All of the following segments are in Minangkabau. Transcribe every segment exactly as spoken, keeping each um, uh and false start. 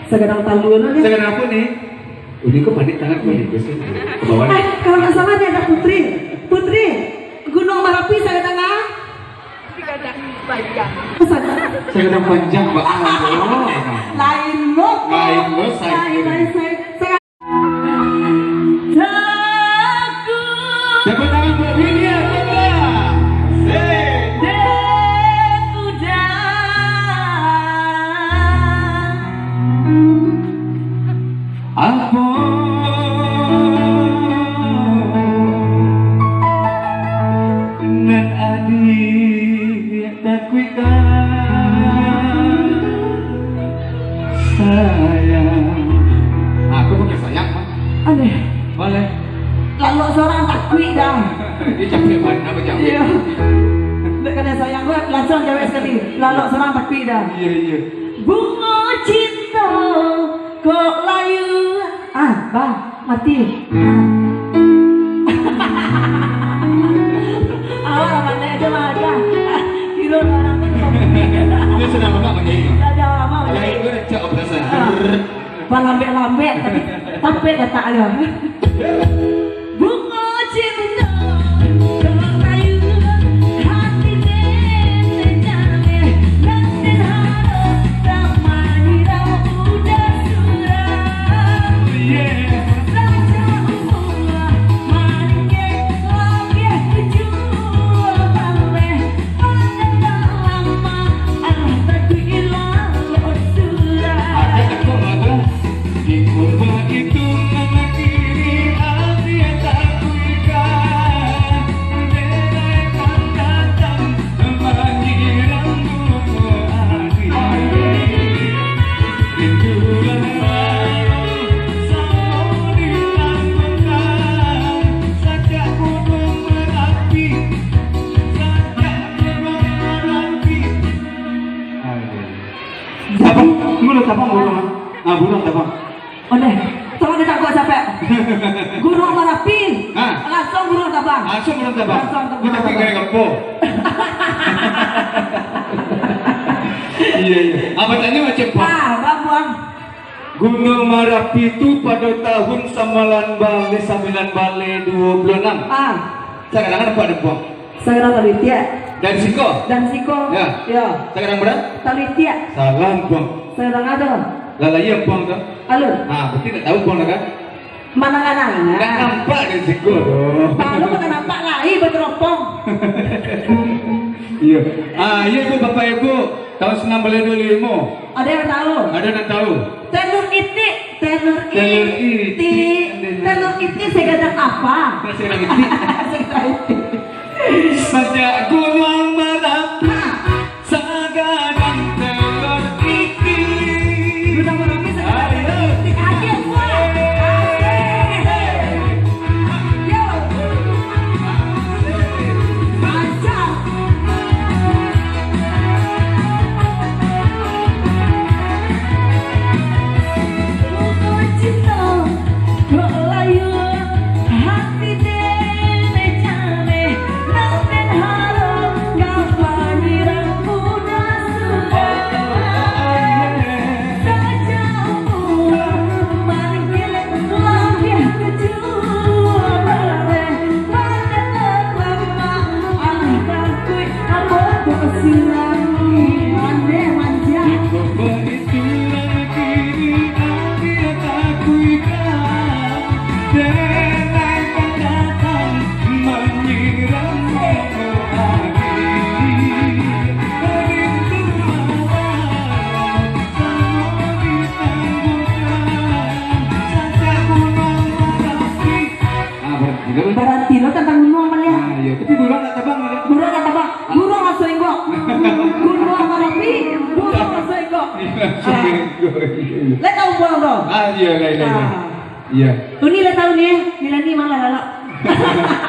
Sagadang talua lah dia. Sagadang apa ni? Ini kok panik tangan kok di sini. Ke bawah ni. Eh, kalau nggak salah dia ada Putri. Putri, Gunung Marapi sagadang ah? Sagadang panjang. Sagadang panjang, Mbak. Ah, lain lo. Lain lo, saya. Lain, lain, saya. Saya Tepuk tangan buat Widya, tepuk tangan. Asik. Dek Uda. Apo nan adiak takuikan, sayang? Aku pakai sayang, Bang. Aneh. Boleh. Lalok sorang takuik dah. Dia capek banget, apa capek? Iya. Ndak kena sayang gua, langsung jawab sekali. Lalok sorang takuik dah. Iya, iya. Bungo cinto kok layu. Ah, bang, mati. Ah. Awak lah pandai aja mah, dah. Kira orang tu. Dia sudah lama menyanyi. Sudah lama menyanyi. Lain gua nak cak perasaan. Ah. Balambek-lambek, tapi tapek katak dia. Bungo cinto, kok layu hati den jaleh, nan den harok, tak manyirau udah surang. Raja Umua manggeh, lambeh jua baleh, Ada takut lah tu. Di kurba itu mangakiri adia takuikan. Denai pandatang manyiram bungo adia. Rindulah malam samo ditanggukan. Sajak Gunung Marapi, sajak Gunung Marapi. Aduh. Tabang, mulu tabang buruang. Ah, buruang tabang. Ondeh, tolong ditangkok sampai. Gunung Marapi. Ah. Langsung buruang tabang. Langsung buruang tabang. Langsung buruang tabang. Tapi gaya gapo? Iya, iya. Apa tadi macam apa? Ah, bang, bang. Gunung Marapi tu pada tahun samalan bali, sambilan bali duo puluah anam. Ah. Sakarang nampak dek Puang? Sakarang talitiak. Dan siko? Dan siko. Ya. Ya. Sakarang bara? Talitiak. Salah, Puang. Sakarang ado. Lah, lah, iya, Puang, tu. Alun. Ha, berarti ndak tahu, Puang, lah, kan? Mana kanang? Ndak nampak dari siko, tu. Baru mana nampak lai bateropong. Iya. Ah, iya, Ibu, Bapak, Ibu. Tahun sambilan bali duo puluah limo. Ada yang tahu? Ada yang tahu? Telur itik, telur Telur itik. itik. Telur itik sagadang apa? Sagadang itik. Sagadang itik. Sajak Gunung Marapi, sagadang telur itik. Gunung Marapi sagadang Ayo. itik. Adik gua. Asik. Ah, baranti lo. Baranti lo tantang gunung, Amalia. Ah, iya. Tapi buruang ndak tabang, Amalia. Buruang ndak tabang. Buruang langsung inggok. Gunung Marapi, buruang langsung inggok. Iya, langsung Ah. inggok. Iya, iya. Lai tahu pulang tu? Ah, iya, lai, lai, lai. Ah. Iya. Uni lai tahu ni, eh. Nilai ni malah lalok.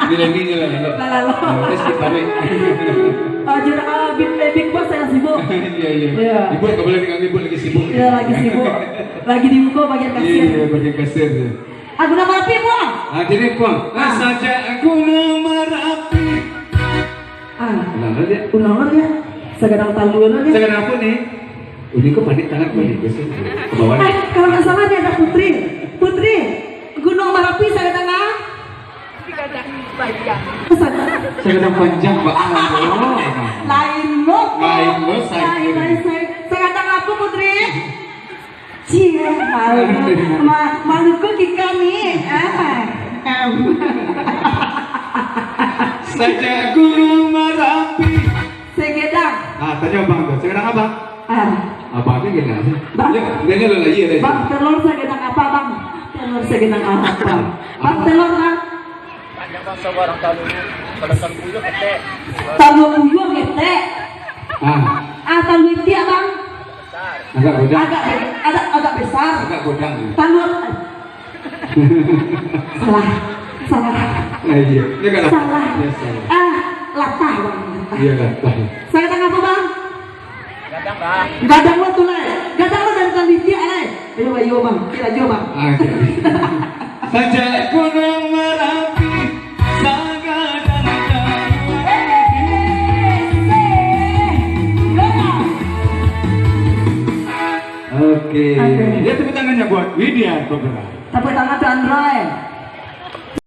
Nilai ni je lah, lalok. Lah, lalok. Ah, terus kita balik. Ah, jura-, ah, Big, eh, Big Boss yang sibuk. Iya, iya. Iya. Ibu nggak boleh dengan Ibu lagi sibuk. Iya, lagi sibuk. Lagi dibuka bagian kasir. Iya, iya, bagian kasir tu. Ah, Gunung Marapi, Puang. Ah, jadi, Puang. Ah. Sajak Gunung Marapi. Ah. Ulang lagi. Ulang lagi. Sagadang talua lagi. Sagadang apa ni? Ini kok panik tangan, panik biasa. Ke bawah. Eh, kalau nggak salah dia ada Putri. Putri, Gunung Marapi sagadang a? Sagadang. Sagadang panjang, Pak. Lain lo. Lain lo, saya. Lain, lain, saya. Sagadang apa, Putri? Cie, malu. Ma-, Maluku kita ni. Ah, em. Sajak Gunung Marapi. Sagadang. Ah, tanya abang tu. Sagadang apa? Ah. Abang tu gila. Bang. Ya, dia ni lagi ada. Bang, telur sagadang apa, Bang? Telur sagadang apa? Bang, telur, Bang. Tanya bang sama orang talu. Kalau talu buyuang ketek. Talu buyuang ketek. Ah. Ah, talu itiak, Bang. Agak godang. Agak, agak, agak besar. Agak godang. Talu. Salah. Salah. Ah, iya. Dia kan salah. Dia salah. Ah, latah, Bang. Iya, latah. Sagadang apa, Bang? Gadang, Bang. Gadang lo tu lah. Gadang lo dari talu itiak lah. Ayo, ayo, Bang. Kira aja, Bang. Ah, iya. Sajak Gunung Marapi, sagadang talu. Oke. Oke. Ya, tepuk tangannya buat Widya Putra. Tepuk tangan tu, Androy.